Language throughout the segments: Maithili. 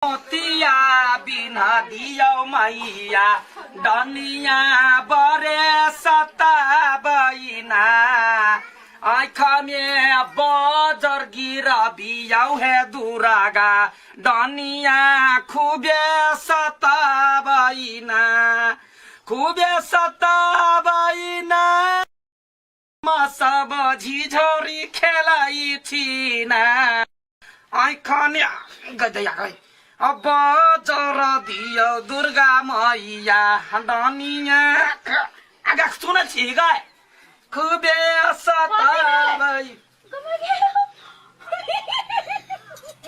मोतिया बिना दियौ मैया डनिया बरे सताबैना आँख में बजर गिरबियौ हे दुर्गा डनिया खूबे सताबैना खूबे सताबैना म सब झिझोरी खेलाई छिना आँखने गदैया गई अब जर दियो दुर्गा मैया डनिया आगा सुन छी गए खूबे सताबै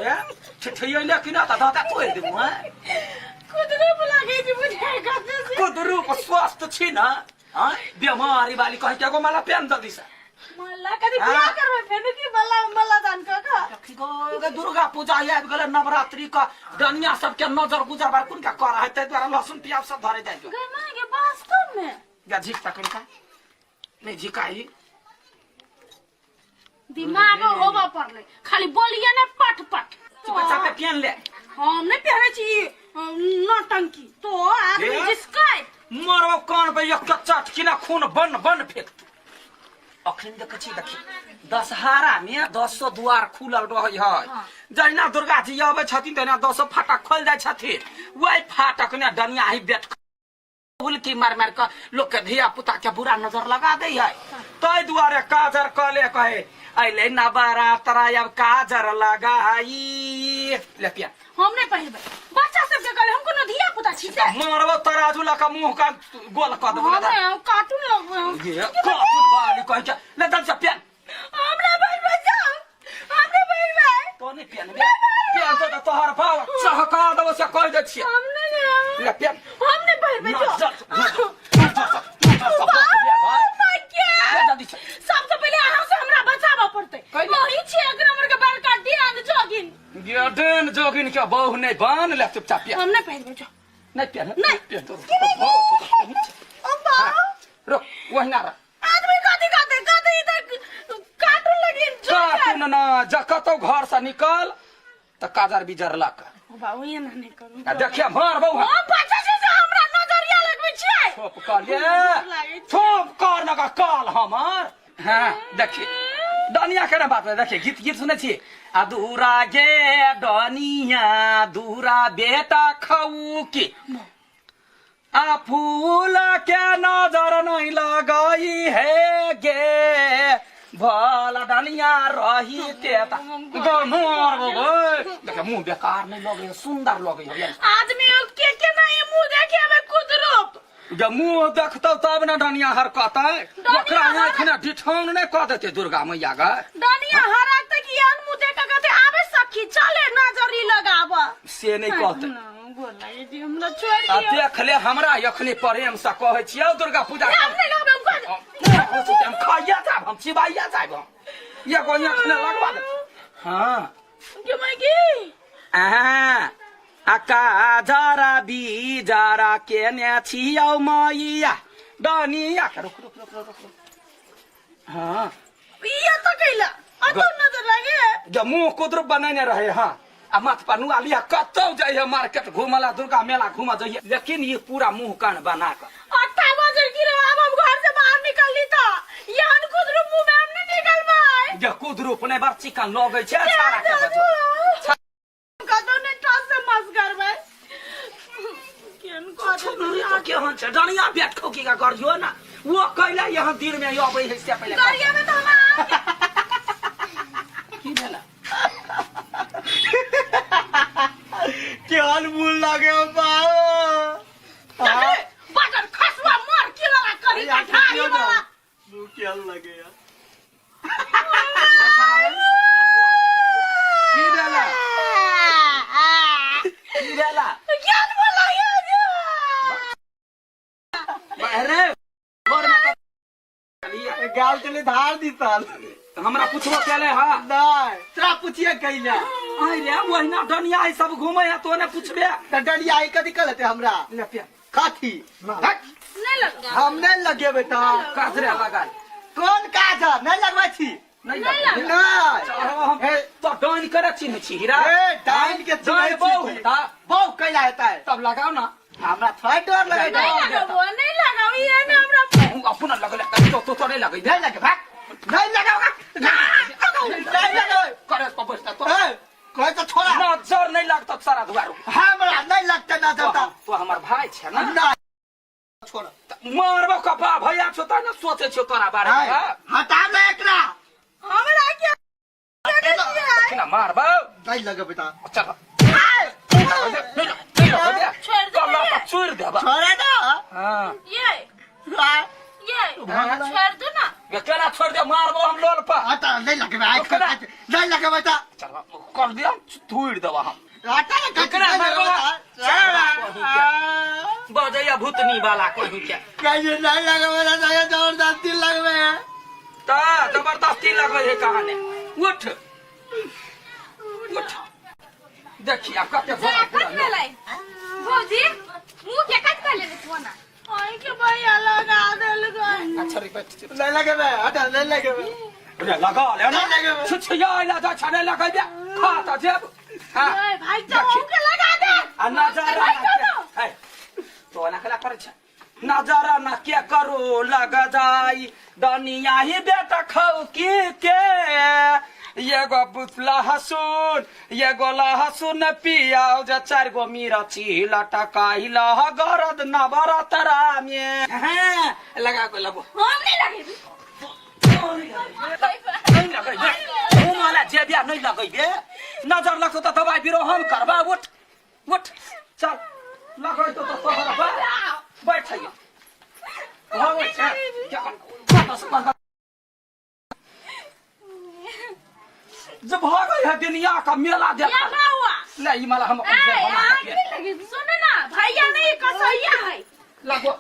ए ठिठैले किन त दादा तोड़ि देबू हैं कुदरूप लागै छै बुझाइ कतौ से। कुदरूप स्वस्थ छी न हाँ बेमारी वाली कहि के एगो माला पेन जल्दी से मल्ला कदी बियाह करबै फेनु की मल्ला मल्ला दान क का देखी गो गे दुर्गा पूजा आबि गेलै नवरात्रि का डनिया सबके नजर गुजर बार कोन का कर है ताहि दुआरे लहसुन प्याज सब धरे जाइ गे माय गे वास्तव में गा झिक तकन का नहीं झिकाई दिमाग होबऽ पड़लै खाली बोलिए ने पट पट बच्चा पे पेन ले हम नहीं पहने छी नौटंकी तो आदमी ए? जिसका मरो कान पे एक चटकी ना खून बन बन फेंक अखन देखै छी देखी दशहरा में दसो दुआर खुलल रहै है जहिना दुर्गा जी अबै छथिन तहिना दसो फाटक खोल जाइ छथिन वही फाटक ने डनिया ही बेट हुलकी मार मार के लोग के धिया पुता के बुरा नजर लगा दै है ताहि दुआरे काजर कले कहे अइले नवरात्र अब काजर लगाई ले पिया हम नहीं पहिरबै बच्चा सबके कहले हम कोनो धिया पुता छी से मारबो तराजू लऽ कऽ मुंह का गोल कऽ देबो हम नहीं, हम कार्टून लगबै हम ये कार्टून वाली कहै छै ले दल से पिया हम नहीं पहिरबै जाओ हम नहीं पहिरबै तो नहीं पिया पिया तो तोहर भाव चहका देबो से कहि दै छियै हम नहीं हम ले पिया नहीं पहिरबै ना, जाओ चल, चल, चल, चल, चल, चल, my ले जल्दी से। सबसे पहिले अहाँ से हमरा बचाबऽ पड़तै कैला? वही छी एक नंबर के बड़का डियान जोगिन गे डेन जोगिन के बहु नहीं बन ले चुपचाप पिया हम नहीं पहिरबै जाओ नहीं पिया नहीं। पिया तो ओ बा रुक वही ना रह आदमी कथी कहते कथी इधर कार्टून लगी कार्टून ना जा कतौ घर से निकल त काजर बिजर लक बाबू ये ना नहीं करू आ देखिए मार बहु हम बच्चा छै से हमरा नजरिया लगबै छियै छोप कर ले छोप कर ना काल हमर हाँ देखिए डनिया के ना बात है देखिए गीत गीत सुनै छी आ दूरा गे डनिया दूरा बेटा खाऊ की आ फूल के नजर नहीं लगई हे गे भला डनिया रही ते गनोर देखे मुंह बेकार नहीं लगे सुंदर लगे है आदमी के के नहीं मुंह देखे हमें कुदरूप जब मुंह देखतौ तब ने डनिया हरकतै ओकरा आँखि ने डिठौन नहि कऽ देतै दुर्गा मैया गे डनिया हरक तक एहन मुंह देख के कहते आबे सखी चले नजरी लगाब से नहि कहतै गोर लागे छी हमरा छोड़ आ दियौ देख ले हमरा एखनी प्रेम से कहै छियौ दुर्गा पूजा हम नहीं लगबे हम कह हम खाइया जाब हम चिबाइया जाब हम एगो आँख ने लगवा दे हाँ के मैं की आ आ काजरा बीजरा केने छियौ मैया डनिया के रुक रुक रुक रुक रुक हाँ ये तो कैला आ तो नजर लागे जब मुंह कुद्र बनेने रहे हाँ आ माथ पर नुआ लिया कतौ जाइए मार्केट घूमला दुर्गा मेला घूम जाइए लेकिन ये पूरा मुंह कान बना कर अट्ठा बजे गिरे अब हम घर से बाहर निकलली तो यहन कुदरू मुंह में हम नहीं निकल पाए जे कुद्रूप नहि बड़ चिकन लगै छै छाड़ा के बजो कतौ ने टस से मस करबै केन कह छुनुरी तो केहन छै डनिया बेट खोकी का गरियो ना वो कैला यहाँ दिन में अबै है से पहिले गरिया में तो हम की भेला केहन भूल लागे हो बाबा बटर खसुआ मर की वाला करी का ढारी वाला मुंह केहन लगे यार की भेला की भेला ज्ञान बोला अरे घर में तो लिया। गाल चले धार दी साल हमरा पूछबो केले हा नहीं तोरा पूछिए कैला आइ रे ओहिना डनिया ई सब घूमे है तो ने पूछबे त डलिया आई कथी कहते हमरा ले पिया कथी हट नहीं लगा हम नहीं लगे बेटा काजरे लगा कौन काज है नहीं लगबै छी नहीं नहीं लगबे। नहीं चढ़बो हम ए। तो डाइन करे चिन्ह छी हीरा ए डाइन के डाइन बहु हेता बहु कैला हेता है तब लगाओ ना हमरा थोड़ा डर लगे नहीं लगाबो नहीं लगाओ ये ना हमरा तू अपना लगले तो तो तोरे लगै दे नहीं लगे भाग नहीं लगाओ नहीं लगाओ करे पर बैठता तो ए कहे तो छोड़ा नजर नहीं लगता सारा दुआरो हमरा नहीं लगता ना तो जाता तो हमर भाई छै ना ना छोड़ मारबो कपा भैया छौ त ना सोचे छौ तोरा बारे में हाँ? हटा ले एकरा हमरा के केना मारबो नहीं लगे बेटा चल नहीं नहीं लगे छोड़ दे कल्ला पर चूर देबा छोड़े ना हां ये हाँ, ये छोड़ दो ना ये केना छोड़ दे मारबो हम लोल पर हटा नहीं लगे नहीं लगे बेटा चल कर दिया थूड़ देबा हम हटा ना केकरा मारबो? बजैया भूतनी वाला कहीं के कहीं नहीं लगे बेटा नहीं जबरदस्ती लगबे है त जबरदस्ती लगबै है कहाने उठ उठ देखी आब कते जा कत भेलै भौजी मुंह के कत कर लेने छो ना आई के भैया लगा देलकै अच्छा रे बैठ नहीं लगे हटा नहीं लगे रे लगा ले ना नहीं लगेबै। छुछिया ला जा छने लगैबे खा त जेब हां ए भाई तो हम के लगा दे आ नजारा भाई ना चलो। के है तो ना कला करै छै नजारा ना के करो लग जाई दनिया ही बेटा खाऊ की के एगो लहसुन एगो लहसुन पियाओ जे चारि गो मिरची लटकाई लह गरद नवरतरा में हाँ, लगा के लगो हम नहीं लगेबी नहीं लगैबे मुँह वाला जेबिया नहीं लगैबे नजर लगतो तऽ दवाई बिरो हम करबा उठ उठ चल लगैतो तऽ तोहर बा बैठ भगै छै जे भगै है दुनिया का मेला देख क्या हुआ ले ई माला हम अपन ए जेब बना आज के नहीं लगेबी सुन ना भैया नहीं कसैया है लगो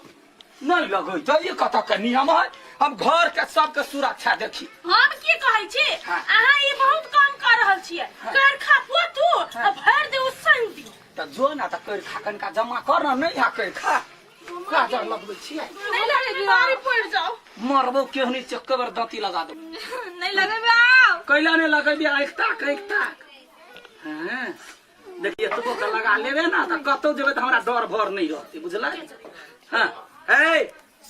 नहीं लगै तऽ ई कतऽ के नियम है हम घर के सबके सुरक्षा देखी हम की कहै छी हाँ। अहाँ ई बहुत काम कर रहल छियै कर खा पोतू आ भरि दे उसैन दियौ तऽ जो ना तऽ कर खा कनिका जमा कर ना नहीं हा कर खा काजर लगबै छियै नहीं लगेबी बीमारी पड़ जाओ मरबो केहनी चक्कर बेर दाँती लगा दो नहीं लगेबे आउ कैला नहीं लगेबी आँखि ताक आँखि ताक हाँ देखिए एतबो के लगा लेबे ना तऽ कतौ जेबै तऽ हमरा डर भर नहीं रहतै बुझलै हाँ ए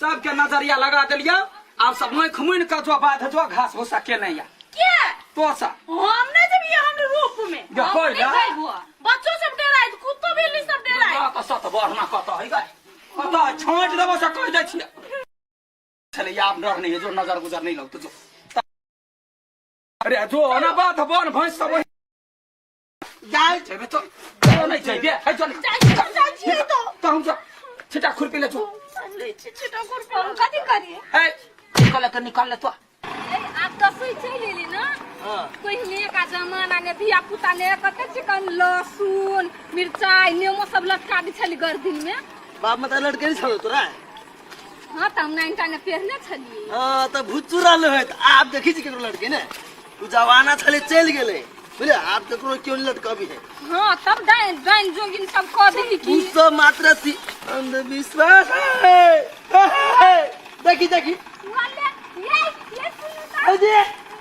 सबके नजरिया लगा देलियौ आब सब आँखि मुनि कऽ जो बाध जो घास भूसा के नहीं या के तो सा हम नहीं जब ये हम रूप में जा हम कोई नहीं ना जइबो बच्चो सब डराइत कुत्तो बिल्ली सब डराइत कतऽ सत बढ़ना कतऽ है गए कतऽ छाँटि देबो से कहि दै छियै छलै आब डर नहीं है जो नजर गुजर नहीं लगतो जो अरे जो ना बात बन भैंस सब वही जाए जेबे तो तो नहीं जेबे है जो जाइ छी जाइ छी तो तो हम जो छिटा खुरपी ले जो ले छी छिटा खुरपी हम कथी करिए ए निकाल ले निकाल ले तो ए, आब दसैँ चलि एली ने हाँ। पहिने का जमाना ने धिया पुता ने कते चिकन लहसुन मिरचाई नेमो सब लटका दै छली गर्दिन में बाप मत लड़के नहीं छलो तोरा हाँ तऽ हम नाइनटा ने पेरने छलियै हाँ तऽ भुच्चू रहल है आब देखी छी केकरो लड़के ने उ जमाना छले चलि गेलै बुझले आब केकरो केओ नहीं लटकबी है हाँ तब डाइन डाइन जोगिन सब कऽ देली उ की सब मात्र सी अंधविश्वास है है। देखी देखी वाले ये ये सुनू तऽ। अरे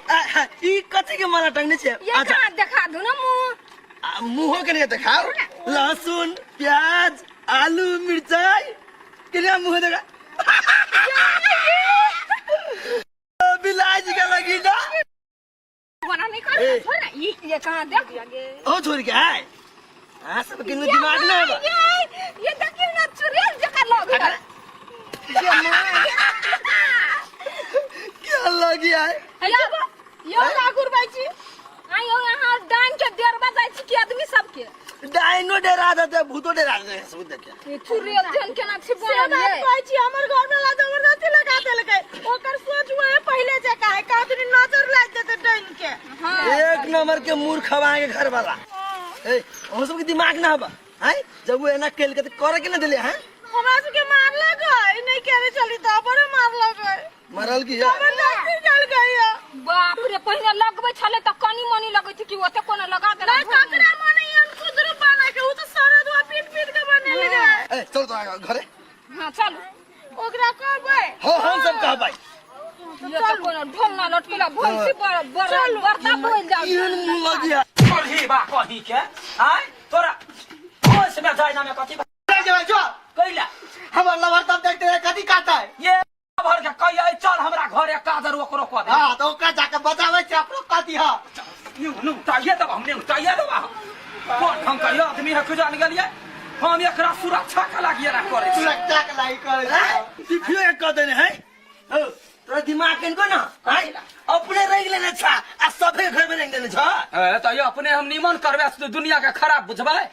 आ, ई कथी के माला टंगने छै ये अच्छा कहाँ देखा दू ना मुँह आ, मुँहो के नहीं देखाओ लहसुन प्याज आलू मिरचाई के लिए मुँह देखा बिलाज के लगी ना बना नहीं कर ए। छोड़ ना ये ये कहाँ देख लगे ओ छोड़ के आए हाँ सब के दिमाग ना बा ये ये देखियो ना चुड़ैल जका लग रहल। क्या लगी आए हेलो यो ठाकुर भाई जी आयो यहाँ डाइन के डेरबा जाइ छी कि आदमी सबके डाइनो डरा देते भूतो डरा देते सब देखे ई चुड़ैल जन केना छी से बनल बात ये कहै छी हमर घर में ला जबरदस्ती लगा देलकै ओकर सोच वहे पहिले जकाँ है कहत नजर लागि जेतै डाइन के हाँ एक नंबर के मूर्ख हवा के घर वाला ए हम सबके दिमाग ना हवा हैं जब वो एना केल के त करे के ना देले हैं हमरा सबके मारलक है नहीं केने चली तो अपने मारलक है मरल की है जबरदस्ती चल गई है बाप रे पहिने लगबै छलै तऽ कनी मनी लगै छै कि ओते कोनो लगा नहीं देलक ककरा मने एहन कुदरू बना के उ तो सारा दुआ पीट पीट के बनेले रहे ए चल तो आ घरे हाँ चलू ओकरा कहबै हो हम सब कहबै ये तऽ कोनो ढोल ना लटकेला भैंसी बर बर बरदा बोल जाओ केहन मुंह लगिया कही बा कही के आय तोरा होश में जाय ना में कथी नहीं जेबै जो कैला हमर लवर तब देखते रहे कथी कहता है ये भर के कहिया चल हमरा घरे काजर ओकरो कऽ दे हाँ तो ओकरा जाके बताबै छै अपनो कहती हाँ न्यू न्यू चाहिए तब हम न्यू चाहिए तब कोन ढंग का ये आदमी है जान गेलिए हम एकरा सुरक्षा के लागिए ना करे छी। सुरक्षा के लागि करै छै सिखियो एक कह देने है ओ, तोरा दिमाग कनको ना है अपने रह गेले ना छा आ सबे घर में रह गेले छा ए, तो ये अपने हम निमन करबे से दुनिया के खराब बुझबै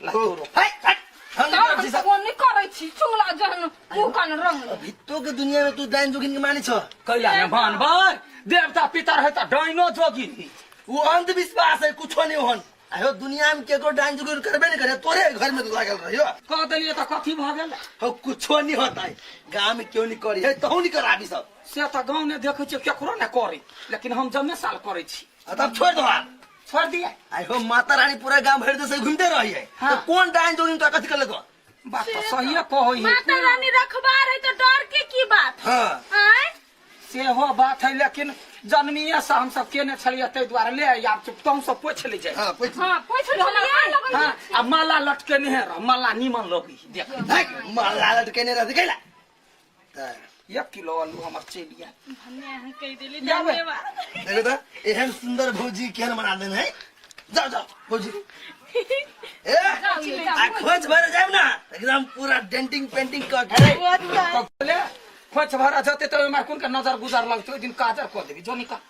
ला तोरो। है हट हम नहीं करब छी सब। कोन नहीं करै छी चुंगला जहन मुंह कान रंग अभी तो के दुनिया में तू डाइन जोगिन के माने छ कैला ने मानबै देवता पितर है तऽ डाइनो जोगिन वो अंधविश्वास है कुछो नहीं होन आयो दुनिया में केकरो डाइन जोगिन करबे नहीं करे तोरे घर में लागल रहियो कह देलियै तऽ कथी भऽ गेल हो कुछो नहीं होता है गांव में क्यों नहीं करी है तहु नहीं कराबी सब से तऽ गाँव ने देखै छियै केकरो ने करी लेकिन हम जमे साल करै छी आ तब छोड़ दो आप छोड़ दिया आयो माता रानी पूरा गांव भर दे से घूमते रही है हाँ। तो कौन डाइन जोगिन तो कथी कर लेतो बात तऽ सहिए कहै है माता रानी रखबार है तो डर के की बात हाँ आय सेहो बात है लेकिन जन्मिए से हमसब केने छलियै ताहि दुआरे ले आब चुप तहूँ सब पोछि ले जाइ हाँ पूछ हां पूछ लो हमरा कान लगै हाँ आ माला लटके नहीं रह माला नीमन लगी देख माला लटकेने रहते कैला त एक किलो आलू हमर चलि आयल भने अहाँ कहि देली जाबै। धन्यवाद देखो तो एहन सुंदर भौजी केहन बना देने है जाओ जाओ भौजी ए जाउ, जाउ। आ खोज भर जाए ना एकदम पूरा डेंटिंग पेंटिंग कर के बहुत तो ले खोज भरा जते तो ओहिमे कोन के नजर गुजर लगतै ओहि दिन काजर कऽ देबी जो निकाल।